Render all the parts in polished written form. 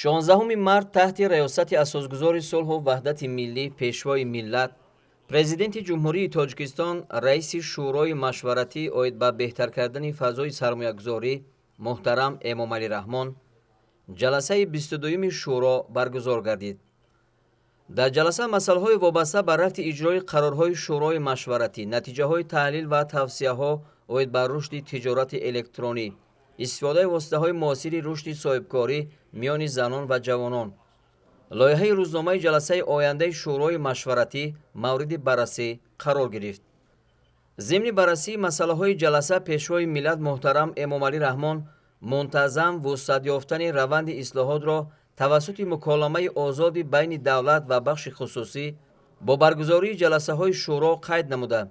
16 март таҳти раёсати Асосгузори сулҳу ваҳдати миллӣ, Пешвои миллат, Президенти Ҷумҳурии Тоҷикистон, раиси Шӯрои машваратӣ оид ба беҳтар кардани фазои сармоягузорӣ муҳтарам Эмомалӣ Раҳмон ҷаласаи 22-юми Шӯро баргузор гардид. Дар ҷаласа масъалаҳои вобаста ба рафти иҷрои қарорҳои Шӯрои машваратӣ, натиҷаҳои таҳлил ва тавсияҳо оид ба рушди тиҷорати электронӣ, истифодаи воситаҳои муосири рушди соҳибкорӣ миёни занон ва ҷавонон, лоиҳаи рӯзномаи ҷаласаи ояндаи Шӯрои машваратӣ мавриди баррасӣ қарор гирифт. Зимни баррасии масъалаҳои ҷаласа Пешвои миллат муҳтарам Эмомалӣ Раҳмон мунтазам вусъат ёфтани раванди ислоҳотро тавассути муколамаи озоди байни давлат ва бахши хусусӣ бо баргузории ҷаласаҳои Шӯро қайд намуда,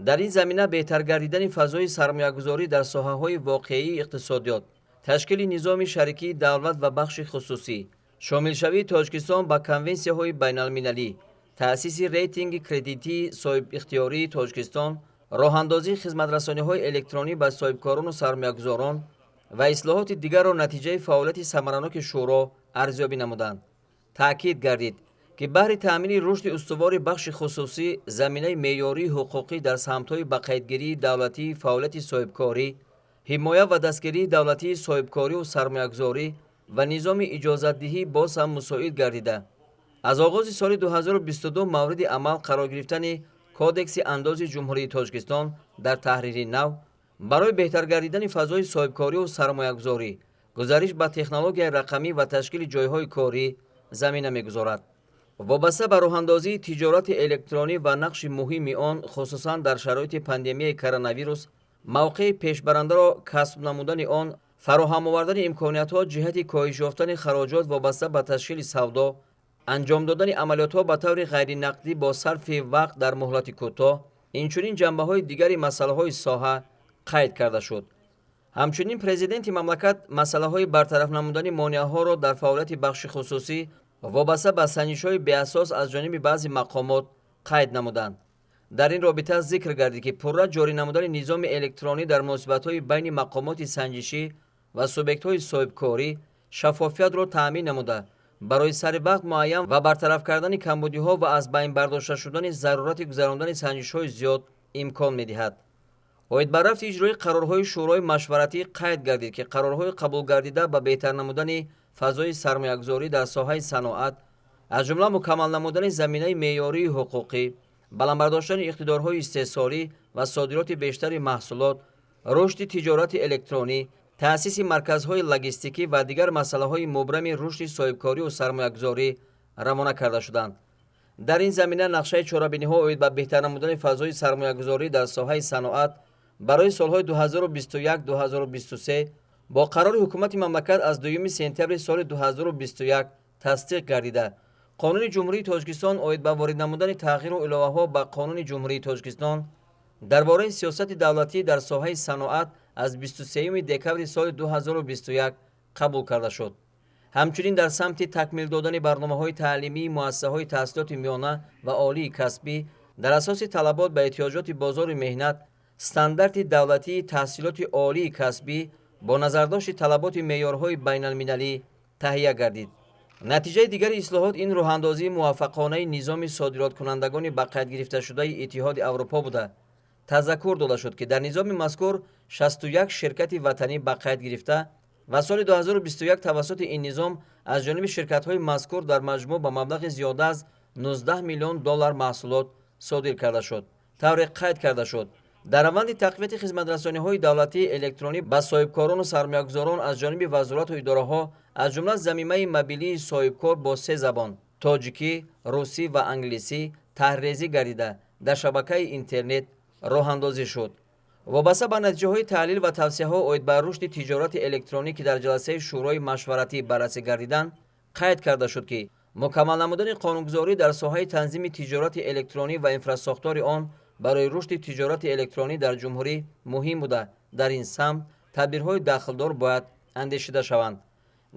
дар ин замина беҳтар гардидани фазои сармоягузорӣ дар соҳаҳои воқеии иқтисодиёт, ташкили низоми шарикии давлат ва бахши хусусӣ, шомилшавии Тоҷикистон ба конвенсияҳои байналмилалӣ, таъсиси рейтинги кредитии соҳибихтиёрии Тоҷикистон, роҳандозии хизматрасониҳои электронӣ ба соҳибкорону сармоягузорон ва ислоҳоти дигарро натиҷаи фаъолияти самараноки Шӯро арзёбӣ намуданд. Таъкид гардид, ки баҳри таъмини рушди устувори бахши хусусӣ заминаи меъёрии ҳуқуқӣ дар самтҳои ба қайдгирии давлатии фаъолияти соҳибкорӣ, ҳимоя ва дастгирии давлатии соҳибкорию сармоягузорӣ ва низоми иҷозатдиҳӣ боз ҳам мусоид гардида, аз оғози соли 2022 мавриди амал қарор гирифтани Кодекси андози Ҷумҳурии Тоҷикистон дар таҳрири нав барои беҳтар гардидани фазои соҳибкорию сармоягузорӣ, гузариш ба технологияи рақамӣ ва ташкили ҷойҳои корӣ замина мегузорад. Вобаста ба роҳандозии тиҷорати электронӣ ва нақши муҳими он, хусусан дар шароити пандемияи коронавирус, мавқеи пешбарандаро касб намудани он, фароҳам овардани имкониятҳо ҷиҳати коҳиш ёфтани хароҷот вобаста ба ташкили савдо, анҷом додани амалиётҳо ба таври ғайринақдӣ бо сарфи вақт дар муҳлати кӯтоҳ, инчунин ҷанбаҳои дигари масъалаҳои соҳа қайд карда шуд. Ҳамчунин президенти мамлакат масъалаҳои бартараф намудани монеаҳоро дар фаъолияти бахши хусусӣ вобаста ба санҷишҳои беасос аз ҷониби баъзе мақомот қайд намуданд. Дар ин робита зикр гардид, ки пурра ҷорӣ намудани низоми электронӣ дар муносибатҳои байни мақомоти санҷишӣ ва субъектҳои соҳибкорӣ шаффофиятро таъмин намуда, барои сари вақт муайян ва бартараф кардани камбудиҳо ва аз байн бардошта шудани зарурати гузарондани санҷишҳои зиёд имкон медиҳад. Оид ба рафти иҷрои қарорҳои Шӯрои машваратӣ қайд гардид, ки қарорҳои қабулгардида ба беҳтар намудани фазои сармоягузорӣ дар соҳаи саноат, аз ҷумла мукаммал намудани заминаи меъёрии ҳуқуқӣ, баланд бардоштани иқтидорҳои истеҳсолӣ ва содироти бештари маҳсулот, рушди тиҷорати электронӣ, таъсиси марказҳои логистикӣ ва дигар масъалаҳои мубрами рушди соҳибкорию сармоягузорӣ равона карда шуданд. Дар ин замина нақшаи чорабиниҳо оид ба беҳтар намудани фазои сармоягузорӣ дар соҳаи саноат барои солҳои 2021-2023 бо қарори ҳукумати мамлакат аз 2 сентябри соли 2021 тасдиқ гардида, Қонуни Ҷумҳурии Тоҷикистон оид ба ворид намудани тағйиру иловаҳо ба Қонуни Ҷумҳурии Тоҷикистон дар бораи сиёсати давлатӣ дар соҳаи саноат аз 23 декабри соли 2021 қабул карда шуд. Ҳамчунин дар самти такмил додани барномаҳои таълимии муассисаҳои таҳсилоти миёна ва олии касбӣ дар асоси талабот ба эҳтиёҷоти бозори меҳнат, стандарти давлатии таҳсилоти олии касбӣ бо назардошти талаботи меъёрҳои байналмилалӣ таҳия гардид. Натиҷаи дигари ислоҳот ин роҳандозии муваффақонаи низоми содироткунандагони ба қайд гирифташудаи Иттиҳоди Аврупо буда, тазаккур дода шуд, ки дар низоми мазкур 61 ширкати ватанӣ ба қайд гирифта ва соли 2021 тавассути ин низом аз ҷониби ширкатҳои мазкур дар маҷмӯъ ба маблағи зиёда аз 19 миллион доллар маҳсулот содир карда шуд. Тавре қайд карда шуд, дар раванди тақвияти хизматрасониҳои давлатии электронӣ ба соҳибкорону сармоягузорон аз ҷониби вазорату идораҳо, аз ҷумла замимаи мобилии соҳибкор бо се забон тоҷикӣ, русӣ ва англисӣ таҳрирезӣ гардида, дар шабакаи интернет роҳандозӣ шуд. Вобаста ба натиҷаҳои таҳлил ва тавсияҳо оид ба рушди тиҷорати электронӣ, ки дар ҷаласаи Шӯрои машваратӣ баррасӣ гардиданд, қайд карда шуд, ки мукаммал намудани қонунгузорӣ дар соҳаи танзими тиҷорати электронӣ ва инфрасохтори он барои рушди тиҷорати электронӣ дар ҷумҳурӣ муҳим буда, дар ин самт тадбирҳои дахлдор бояд андешида шаванд.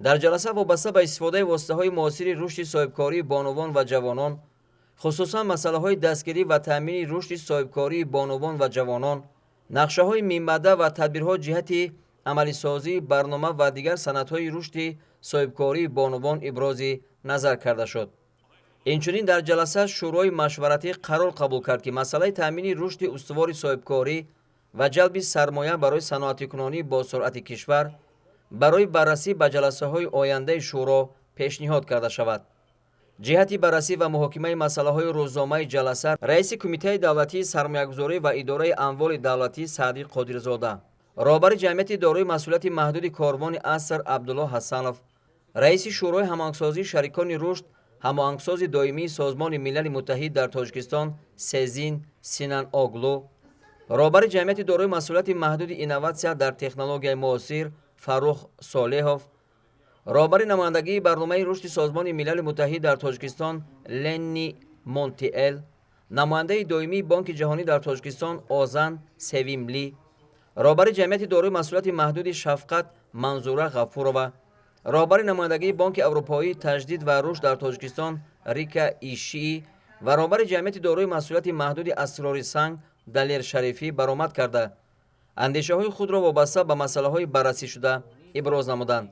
Дар ҷаласа вобаста ба истифодаи воситаҳои муосири рушди соҳибкории бонувон ва ҷавонон, хусусан масъалаҳои дастгирӣ ва таъмини рушди соҳибкории бонувон ва ҷавонон, нақшаҳои минбаъда ва тадбирҳо ҷиҳати Амалисозии барнома ва дигар санадҳои рушди соҳибкории бонувон ибрози назар карда шуд. Инчунин дар ҷаласа Шӯрои машваратӣ қарор қабул кард, ки масъалаи таъмини рушди устувори соҳибкорӣ ва ҷалби сармоя барои саноатикунонии босуръати кишвар барои баррасӣ ба ҷаласаҳои ояндаи Шӯро пешниҳод карда шавад. Ҷиҳати баррасӣ ва муҳокимаи масъалаҳои рӯзномаи ҷаласа раиси Кумитаи давлатии сармоягузорӣ ва идораи амволи давлатӣ Саъдӣ Қодирзода, роҳбари ҷамъияти дорои масъулияти маҳдуди «Корвони аср» Абдулло Ҳасанов, раиси Шӯрои ҳамоҳангсозии шарикони рушд, ҳамоҳангсози доимии Созмони Милали Муттаҳид дар Тоҷикистон Сезин Синан Оглу, роҳбари ҷамъияти дорои масъулияти маҳдуди «Инноватсия дар технологияи муосир» Фаррух Солеҳов, роҳбари намояндагии барномаи рушди Созмони Милали Муттаҳид дар Тоҷикистон Ленни Монтиэл, намояндаи доимии Бонки Ҷаҳонӣ дар Тоҷикистон Озан Севимлӣ, роҳбари ҷамъияти дорои масъулияти маҳдуди «Шафқат» Манзура Ғафурова, роҳбари намояндагии Бонки Аврупоии Таҷдид ва Рушд дар Тоҷикистон Рика Ишии ва роҳбари ҷамъияти дорои масъулияти маҳдуди «Асрори санг» Далер Шарифӣ баромад карда, андешаҳои худро вобаста ба масъалаҳои баррасӣшуда иброз намуданд.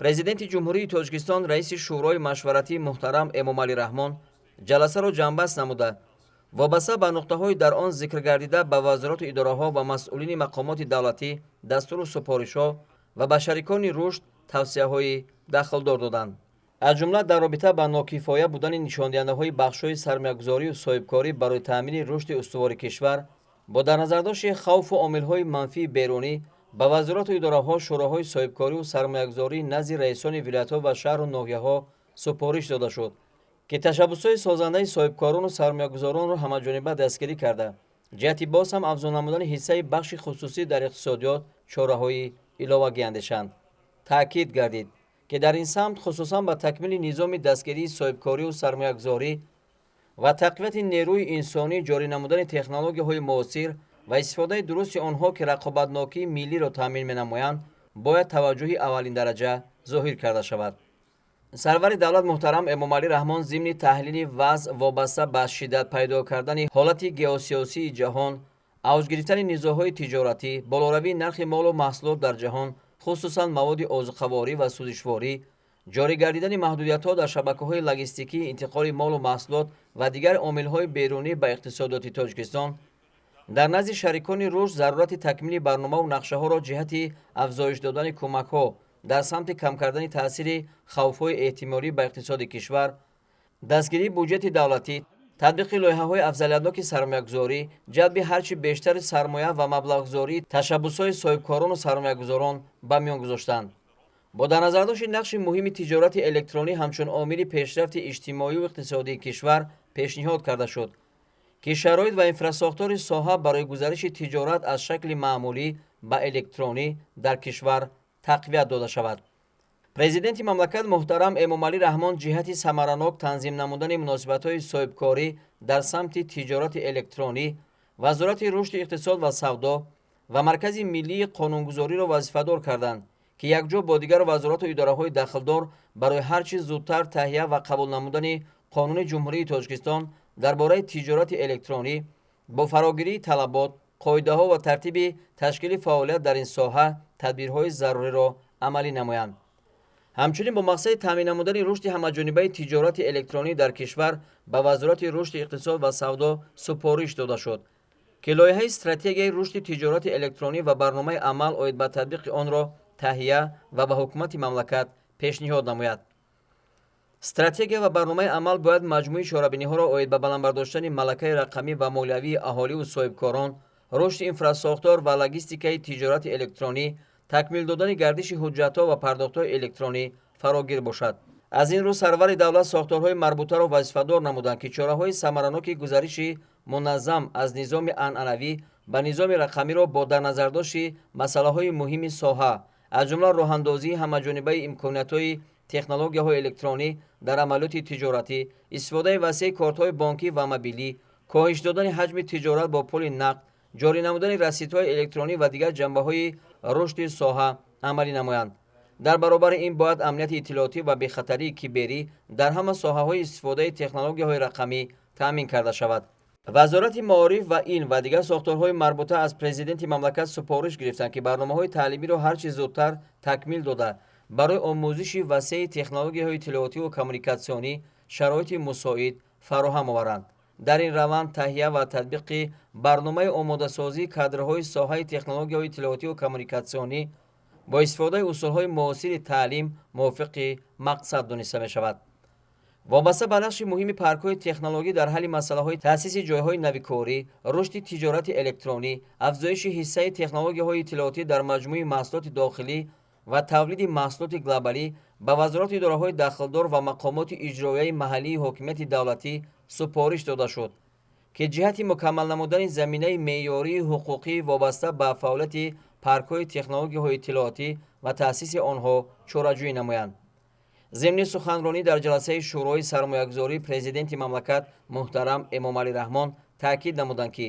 Президенти Ҷумҳурии Тоҷикистон, раиси Шӯрои машваратӣ муҳтарам Эмомалӣ Раҳмон ҷаласаро ҷамъбаст намуда, вобаста ба нуқтаҳои дар он зикр гардида ба вазорату идораҳо ва масъулини мақомоти давлатӣ дастуру супоришҳо ва ба шарикони рушд тавсияҳои дахлдор доданд. Аз ҷумла, дар робита ба нокифоя будани нишондиҳандаҳои бахшҳои сармоягузорию соҳибкорӣ барои таъмини рушди устувори кишвар бо дар назардошти хавфу омилҳои манфии берунӣ ба вазорату идораҳо, шӯроҳои соҳибкорию сармоягузорӣ назди раисони вилоятҳо ва шаҳру ноҳияҳо супориш дода шуд, ки ташаббусҳои созандаи соҳибкорону сармоягузоронро ҳамаҷониба дастгирӣ карда, ҷиҳати боз ҳам афзун намудани ҳиссаи бахши хусусӣ дар иқтисодиёт чораҳои иловагӣ андешанд. Таъкид гардид, ки дар ин самт хусусан ба такмили низоми дастгирии соҳибкорию сармоягузорӣ ва тақвияти нерӯи инсонӣ, ҷорӣ намудани технологияҳои муосир ва истифодаи дурусти онҳо, ки рақобатнокии миллиро таъмин менамоянд, бояд таваҷҷӯҳи аввалиндараҷа зоҳир карда шавад. Сарвари давлат муҳтарам Эмомалӣ Раҳмон зимни таҳлили вазъ вобаста ба шиддат пайдо кардани ҳолати геосиёсии ҷаҳон, авҷ гирифтани низоъҳои тиҷоратӣ, болоравии нархи молу маҳсулот дар ҷаҳон, хусусан маводи озуқаворӣ ва сӯзишворӣ, ҷорӣ гардидани маҳдудиятҳо дар шабакаҳои логистикии интиқоли молу маҳсулот ва дигар омилҳои берунӣ ба иқтисодиёти Тоҷикистон, дар назди шарикони рушд зарурати такмили барномаву нақшаҳоро ҷиҳати афзоиш додани кӯмакҳо дар самти кам кардани таъсири хавфҳои эҳтимолӣ ба иқтисоди кишвар, дастгирии буҷети давлатӣ, татбиқи лоиҳаҳои афзалиятноки сармоягузорӣ, ҷалби ҳарчи бештари сармоя ва маблағгузории ташаббусҳои соҳибкорону сармоягузорон ба миён гузоштанд. Бо дар назардошти нақши муҳими тиҷорати электронӣ ҳамчун омили пешрафти иҷтимоию иқтисодии кишвар пешниҳод карда шуд, ки шароит ва инфрасохтори соҳа барои гузариши тиҷорат аз шакли маъмулӣ ба электронӣ дар кишвар тақвият дода шавад. Президенти мамлакат муҳтарам Эмомалӣ Раҳмон ҷиҳати самаранок танзим намудани муносибатҳои соҳибкорӣ дар самти тиҷорати электронӣ Вазорати рушди иқтисод ва савдо ва Маркази миллии қонунгузориро вазифадор карданд, ки якҷо бо дигар вазорату идораҳои дахлдор барои ҳар чӣ зудтар таҳия ва қабул намудани Қонуни Ҷумҳурии Тоҷикистон дар бораи тиҷорати электронӣ бо фарогирии талабот, қоидаҳо ва тартиби ташкили фаъолият дар ин соҳа тадбирҳои заруриро амалӣ намоянд. Ҳамчунин, бо мақсади таъмин намудани рушди ҳамаҷонибаи тиҷорати электронӣ дар кишвар ба Вазорати рушди иқтисод ва савдо супориш дода шуд, ки лоиҳаи стратегияи рушди тиҷорати электронӣ ва барномаи амал оид ба татбиқи онро таҳия ва ба ҳукумати мамлакат пешниҳод намояд. Стратегия ва барномаи амал бояд маҷмӯи чорабиниҳоро оид ба баланд бардоштани малакаи рақамӣ ва молиявии аҳоливу соҳибкорон, рушди инфрасохтор ва логистикаи тиҷорати электронӣ, такмил додани гардиши ҳуҷҷатҳо ва пардохтҳои электронӣ фарогир бошад. Аз ин рӯ сарвари давлат сохторҳои марбутаро вазифадор намуданд, ки чораҳои самараноки гузариши муназзам аз низоми анъанавӣ ба низоми рақамиро бо дар назардошти масъалаҳои муҳими соҳа, аз ҷумла роҳандозии ҳамаҷонибаи имкониятҳои технологияҳои электронӣ дар амалиёти тиҷоратӣ, истифодаи васеи кортҳои бонкӣ ва мобилӣ, коҳиш додани ҳаҷми тиҷорат бо пули нақд, ҷорӣ намудани расидҳои электронӣ ва дигар ҷанбаҳои рушди соҳа амалӣ намоянд. Дар баробари ин бояд амнияти иттилоотӣ ва бехатарии киберӣ дар ҳама соҳаҳои истифодаи технологияҳои рақамӣ таъмин карда шавад. Вазорати маориф ва илм ва дигар сохторҳои марбута аз президенти мамлакат супориш гирифтанд, ки барномаҳои таълимиро ҳарчи зудтар такмил дода, барои омӯзиши васеи технологияҳои иттилоотиву коммуникатсионӣ шароити мусоид фароҳам оваранд. Дар ин раванд таҳия ва татбиқи барномаи омодасозии кадрҳои соҳаи технологияҳои иттилоотиву коммуникатсионӣ бо истифодаи усулҳои муосири таълим мувофиқи мақсад дониста мешавад. Вобаста ба нақши муҳими паркҳои технологӣ дар ҳалли масъалаҳои таъсиси ҷойҳои нави корӣ, рушди тиҷорати электронӣ, афзоиши ҳиссаи технологияҳои иттилоотӣ дар маҷмӯи маҳсулоти дохилӣ ва тавлиди маҳсулоти глобалӣ, ба вазорату идораҳои дахлдор ва мақомоти иҷроияи маҳаллии ҳокимияти давлатӣ супориш дода шуд, ки ҷиҳати мукаммал намудани заминаи меъёрии ҳуқуқӣ вобаста ба фаъолияти паркҳои технологияҳои иттилоотӣ ва таъсиси онҳо чораҷӯӣ намоянд. Зимни суханронӣ дар ҷаласаи Шӯрои сармоягузорӣ президенти мамлакат муҳтарам Эмомалӣ Раҳмон таъкид намуданд, ки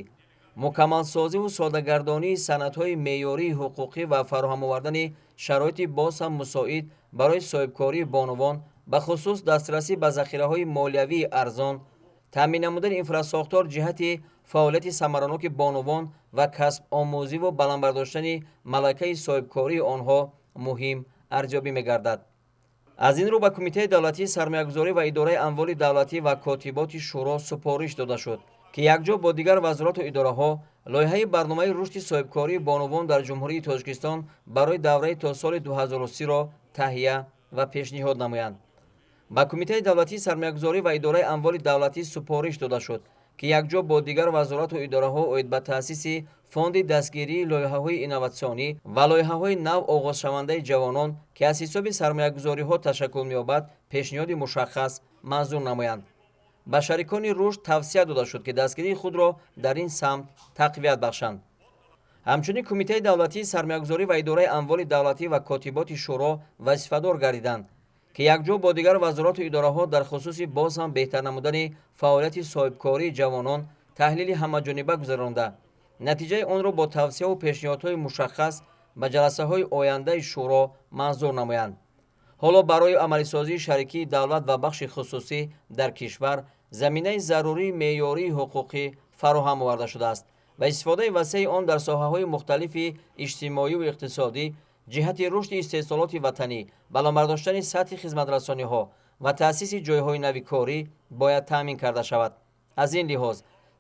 мукаммалсозиву содагардонии санадҳои меъёрии ҳуқуқӣ ва фароҳам овардани шароити боз ҳам мусоид барои соҳибкории бонувон, бахусус дастрасӣ ба захираҳои молиявии арзон, таъмин намудани инфрасохтор ҷиҳати фаъолияти самараноки бонувон ва касбомӯзиву баланд бардоштани малакаи соҳибкории онҳо муҳим арзёбӣ мегардад. Аз ин рӯ ба Кумитаи давлатии сармоягузорӣ ва идораи амволи давлатӣ ва котиботи шӯро супориш дода шуд, ки якҷо бо дигар вазорату идораҳо лоиҳаи барномаи рушди соҳибкории бонувон дар Ҷумҳурии Тоҷикистон барои давраи то соли 2030-ро таҳия ва пешниҳод намоянд. Ба Кумитаи давлатии сармоягузорӣ ва идораи амволи давлатӣ супориш дода шуд, ки якҷо бо дигар вазорату идораҳо оид ба таъсиси фонди дастгирии лоиҳаҳои инноватсионӣ ва лоиҳаҳои нав оғозшавандаи ҷавонон, ки аз ҳисоби сармоягузориҳо ташаккул меёбад, пешниҳоди мушаххас манзур намоянд. Ба шарикони рушд тавсия дода шуд, ки дастгирии худро дар ин самт тақвият бахшанд. Ҳамчунин Кумитаи давлатии сармоягузорӣ ва идораи амволи давлатӣ ва котиботи шӯро вазифадор гардиданд, ки якҷо бо дигар вазорату идораҳо дар хусуси боз ҳам беҳтар намудани фаъолияти соҳибкории ҷавонон таҳлили ҳамаҷониба гузаронда, натиҷаи онро бо тавсияву пешниҳодҳои мушаххас ба ҷаласаҳои ояндаи шӯро манзур намоянд. Ҳоло барои амалисозии шарикии давлат ва бахши хусусӣ дар кишвар заминаи зарурии меъёрии ҳуқуқӣ фароҳам оварда шудааст ва истифодаи васеи он дар соҳаҳои мухталифи иҷтимоиву иқтисодӣ ҷиҳати рушди истеҳсолоти ватанӣ, баланд бардоштани сатҳи хизматрасониҳо ва таъсиси ҷойҳои нави корӣ бояд таъмин карда шавад. Аз ин лиҳоз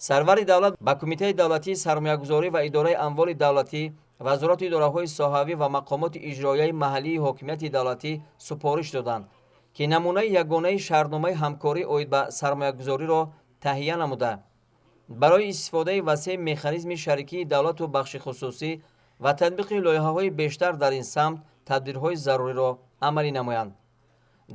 сарвари давлат ба Кумитаи давлатии сармоягузорӣ ва идораи амволи давлатӣ, вазорату идораҳои соҳавӣ ва мақомоти иҷроияи маҳаллии ҳокимияти давлатӣ супориш доданд, ки намунаи ягонаи шартномаи ҳамкорӣ оид ба сармоягузориро таҳия намуда, барои истифодаи васеи механизми шарикии давлату бахши хусусӣ ва татбиқи лоиҳаҳои бештар дар ин самт тадбирҳои заруриро амалӣ намоянд.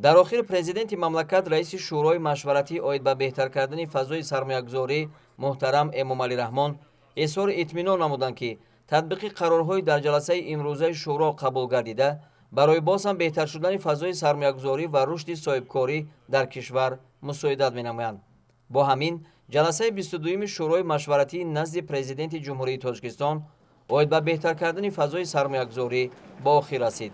Дар охир президенти мамлакат, раиси Шӯрои машваратӣ оид ба беҳтар кардани фазои сармоягузорӣ муҳтарам Эмомалӣ Раҳмон изҳори итминон намуданд, ки татбиқи қарорҳои дар ҷаласаи имрӯзаи шӯро қабул гардида барои боз ҳам беҳтар шудани фазои сармоягузорӣ ва рушди соҳибкорӣ дар кишвар мусоидат менамоянд. Бо ҳамин ҷаласаи 22-юми Шӯрои машваратии назди Президенти Ҷумҳурии Тоҷикистон оид ба беҳтар кардани фазои сармоягузорӣ ба охир расид.